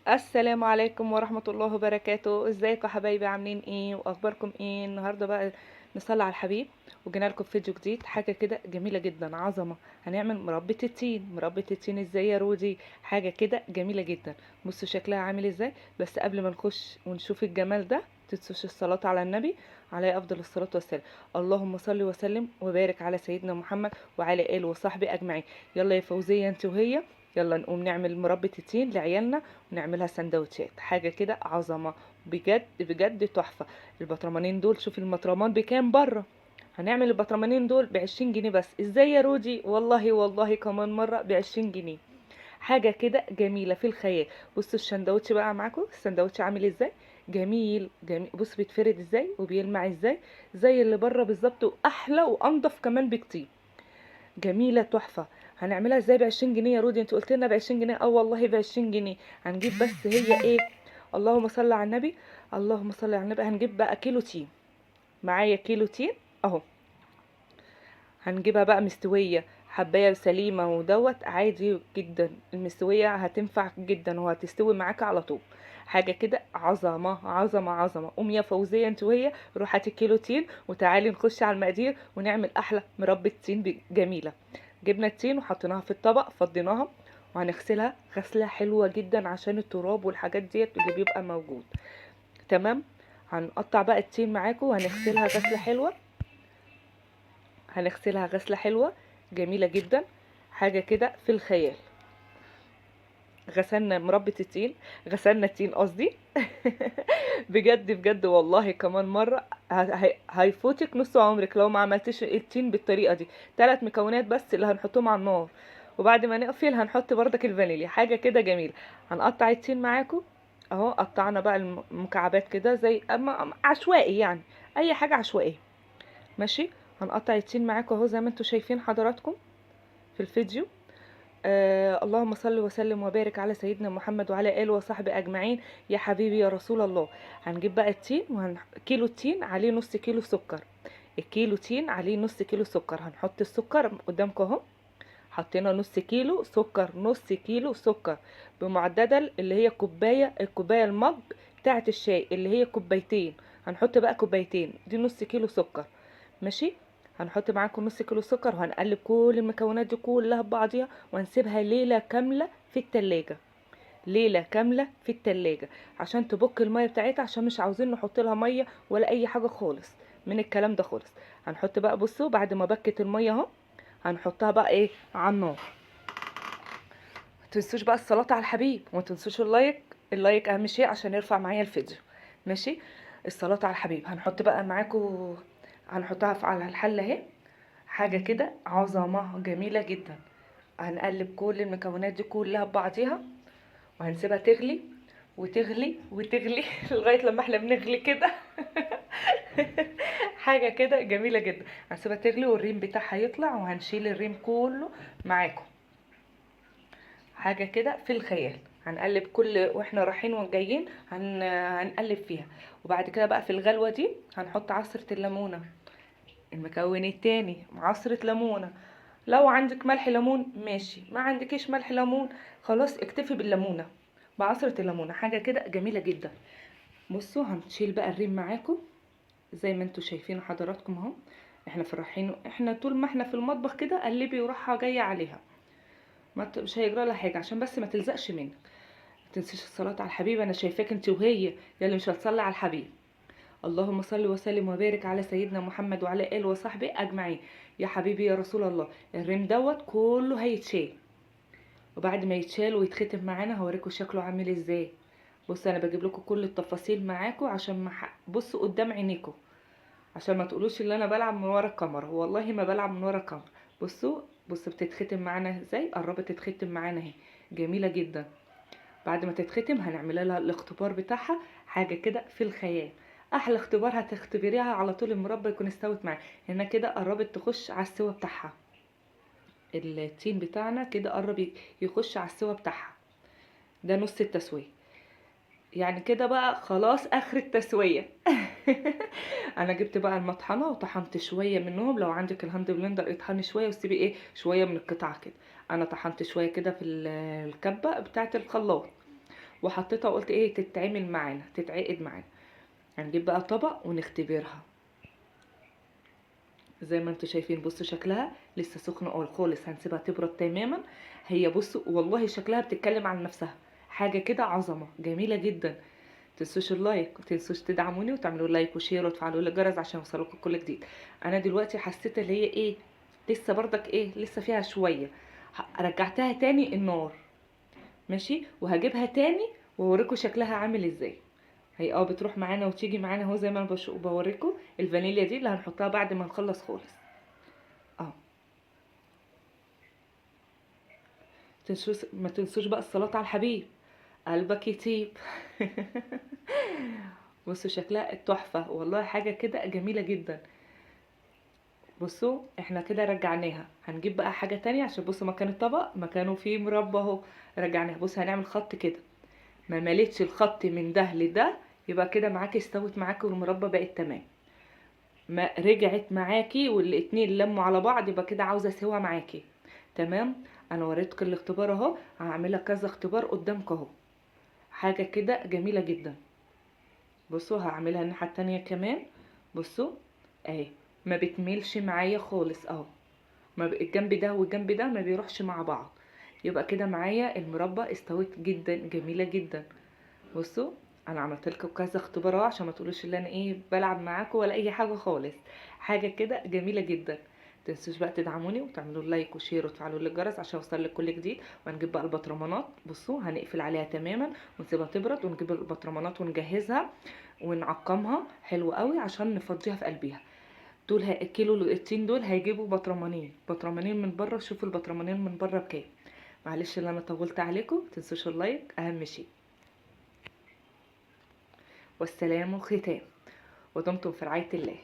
السلام عليكم ورحمة الله وبركاته. ازيكم يا حبايبي؟ عاملين ايه واخباركم ايه؟ النهارده بقى نصلي على الحبيب وجينا لكم فيديو جديد، حاجة كده جميلة جدا، عظمة. هنعمل مربى التين. مربى التين ازاي يا رودي؟ حاجة كده جميلة جدا. بصوا شكلها عامل ازاي. بس قبل ما نخش ونشوف الجمال ده، متنسوش الصلاة على النبي عليه افضل الصلاة والسلام. اللهم صل وسلم وبارك على سيدنا محمد وعلى اله وصحبه اجمعين. يلا يا فوزية انت وهي، يلا نقوم نعمل مربى التين لعيالنا ونعملها سندوتشات، حاجة كده عظمة بجد بجد تحفة. البطرمانين دول، شوف المطرمان بكام بره، هنعمل البطرمانين دول ب20 جنيه بس. ازاي يا رودي؟ والله والله كمان مرة ب20 جنيه، حاجة كده جميلة في الخيال. بصوا السندوتش بقى معاكم، السندوتش عامل ازاي، جميل جميل. بصوا بيتفرد ازاي وبيلمع ازاي، زي اللي بره بالظبط، واحلى وانضف كمان بكتير. جميلة تحفة. هنعملها ازاي ب20 جنيه يا رودي؟ انت قلت لنا ب20 جنيه. والله ب20 جنيه. هنجيب بس هي ايه، اللهم صل على النبي، اللهم صل على النبي. هنجيب بقى كيلو تين، معايا كيلو تين اهو. هنجيبها بقى مستوية، حباية سليمة ودوت عادي جدا، المستوية هتنفع جدا وهتستوي معاك على طول. حاجة كده عظمة عظمة عظمة. قوم يا فوزية انت وهي، روح هاتي كيلو تين وتعالي نخش على المقادير ونعمل احلى مربى تين جميلة. جبنا التين وحطيناها في الطبق، فضيناها وهنغسلها غسلة حلوة جدا عشان التراب والحاجات ديت اللي بيبقى موجود. تمام. هنقطع بقى التين معاكم وهنغسلها غسلة حلوة، هنغسلها غسلة حلوة جميلة جدا، حاجة كده في الخيال. غسلنا مربى التين، غسلنا التين قصدي. بجد بجد والله كمان مرة هيفوتك نص عمرك لو ما عملتيش التين بالطريقة دي. 3 مكونات بس اللي هنحطهم على النار، وبعد ما نقفل هنحط بردك الفانيليا. حاجة كده جميلة. هنقطع التين معاكم اهو. قطعنا بقى المكعبات كده زي عشوائي، يعني اي حاجة عشوائية. ماشي. هنقطع التين معاكم اهو زي ما انتم شايفين حضراتكم في الفيديو. اللهم صل وسلم وبارك على سيدنا محمد وعلى آله وصحبه أجمعين. يا حبيبي يا رسول الله. هنجيب بقى التين، كيلو التين عليه نص كيلو سكر. الكيلو تين عليه نص كيلو سكر. هنحط السكر قدامكم اهو. حطينا نص كيلو سكر، نص كيلو سكر بمعدل اللي هي كوباية، الكوباية المج بتاعة الشاي اللي هي كوبايتين. هنحط بقى كوبايتين، دي نص كيلو سكر. ماشي. هنحط معاكم نص كيلو سكر وهنقلب كل المكونات دي كلها ببعضيها وهنسيبها ليلة كاملة في التلاجة، ليلة كاملة في التلاجة عشان تبك المية بتاعتها، عشان مش عاوزين نحط لها مية ولا أي حاجة خالص من الكلام ده خالص. هنحط بقى، بصوا بعد ما بكت المية اهو، هنحطها بقى ايه على النار. ما تنسوش بقى الصلاة على الحبيب، وما تنسوش ال like، ال like اهم شيء عشان يرفع معايا الفيديو. ماشي. الصلاة على الحبيب. هنحط بقى معاكم، هنحطها على الحلة اهي. حاجة كده عظمة جميلة جدا. هنقلب كل المكونات دي كلها ببعضيها وهنسيبها تغلي وتغلي وتغلي لغاية لما احنا بنغلي كده. حاجة كده جميلة جدا. هنسيبها تغلي والريم بتاعها يطلع، وهنشيل الريم كله معاكم. حاجة كده في الخيال. هنقلب كل واحنا رايحين وجايين هنقلب فيها. وبعد كده بقى في الغلوة دي هنحط عصرة الليمونة، المكون التاني عصرة ليمونة. لو عندك ملح ليمون ماشي، ما عندكيش ملح ليمون خلاص اكتفي بالليمونة، بعصرة الليمونة. حاجة كده جميلة جدا. بصوا هنشيل بقى الريم معاكم زي ما انتوا شايفين حضراتكم اهو. احنا فرحين، احنا طول ما احنا في المطبخ كده قلبي وراحة جاية عليها، مش هيجرى لها حاجة عشان بس ما تلزقش منك. ما تنسيش الصلاة على الحبيب، انا شايفاك انت وهي يا اللي مش هتصلي على الحبيب. اللهم صل وسلم وبارك على سيدنا محمد وعلى آله وصحبه أجمعين. يا حبيبي يا رسول الله. الريم دوت كله هيتشال، وبعد ما يتشال ويتختم معانا هوريكم شكله عامل ازاي. بصوا انا بجيب لكم كل التفاصيل معاكم عشان ما بصوا قدام عينيكم، عشان ما تقولوش ان انا بلعب من ورا الكاميرا. والله ما بلعب من ورا الكاميرا. بصوا بتتختم معانا ازاي، قربت تتختم معانا اهي، جميلة جدا. بعد ما تتختم هنعمل لها الاختبار بتاعها، حاجة كده في الخيال. احلى اختبار هتختبريها على طول المربى يكون استوت معاها. هنا كده قربت تخش على السوا بتاعها، التين بتاعنا كده قرب يخش على السوا بتاعها. ده نص التسوية يعني كده بقى خلاص اخر التسوية. انا جبت بقى المطحنة وطحنت شوية منهم. لو عندك ال hand blender اطحني شوية وسيبي ايه شوية من القطعة كده. انا طحنت شوية كده في الكبة بتاعة الخلاط، وحطيتها وقلت ايه تتعمل معانا، تتعقد معانا. هنجيب بقى طبق ونختبرها زي ما انتوا شايفين. بصوا شكلها لسه سخنة اول خالص، هنسيبها تبرد تماما. هي بصوا والله شكلها بتتكلم عن نفسها، حاجة كده عظمه جميلة جدا. تنسوش ال like، وتنسوش تدعموني وتعملوا like و share وتفعلوا الجرس عشان يوصلكم كل جديد. انا دلوقتي حسيت اللي هي ايه لسه بردك ايه لسه فيها شوية، رجعتها تاني النار ماشي، وهجيبها تاني واوريكم شكلها عامل ازاي. هي بتروح معانا وتيجي معانا اهو زي ما انا بوريكم. الفانيليا دي اللي هنحطها بعد ما نخلص خالص. ما تنسوش بقى الصلاة على الحبيب، قلبك يطيب. بصوا شكلها تحفة والله، حاجة كده جميلة جدا. بصوا احنا كده رجعناها، هنجيب بقى حاجة تانية عشان بصوا مكان الطبق مكانه فيه مربى اهو، رجعناها. بصوا هنعمل خط كده، ما مليتش الخط من ده لده يبقى كده معاكي استوت معاكي والمربى بقت تمام. ما رجعت معاكي والاتنين لموا على بعض يبقى كده عاوزة سوا معاكي تمام. انا وريتكم الاختبار اهو، هعملها كذا اختبار قدامكم اهو، حاجة كده جميلة جدا. بصوا هعملها الناحية التانية كمان. بصوا اهي ما بتميلش معايا خالص اهو، ما الجنب ده والجنب ده ما بيروحش مع بعض، يبقى كده معايا المربى استوت جدا جميلة جدا. بصوا انا عملت لكم كذا اختبار اهو عشان ما تقولوش ان انا ايه بلعب معاكم ولا اي حاجة خالص، حاجة كده جميلة جدا. متنسوش بقى تدعموني وتعملوا like و share وتفعلوا الجرس عشان اوصل لكل جديد. وهنجيب بقى البطرمانات، بصوا هنقفل عليها تماما ونسيبها تبرد، ونجيب البطرمانات ونجهزها ونعقمها حلو قوي عشان نفضيها في قلبيها. دول الكيلو التين دول هيجيبوا بطرمانين، بطرمانين من بره. شوفوا البطرمانين من بره بكام. معلش اللي انا طولت عليكم، متنسوش ال like اهم شيء. والسلام ختام، ودمتم في رعاية الله.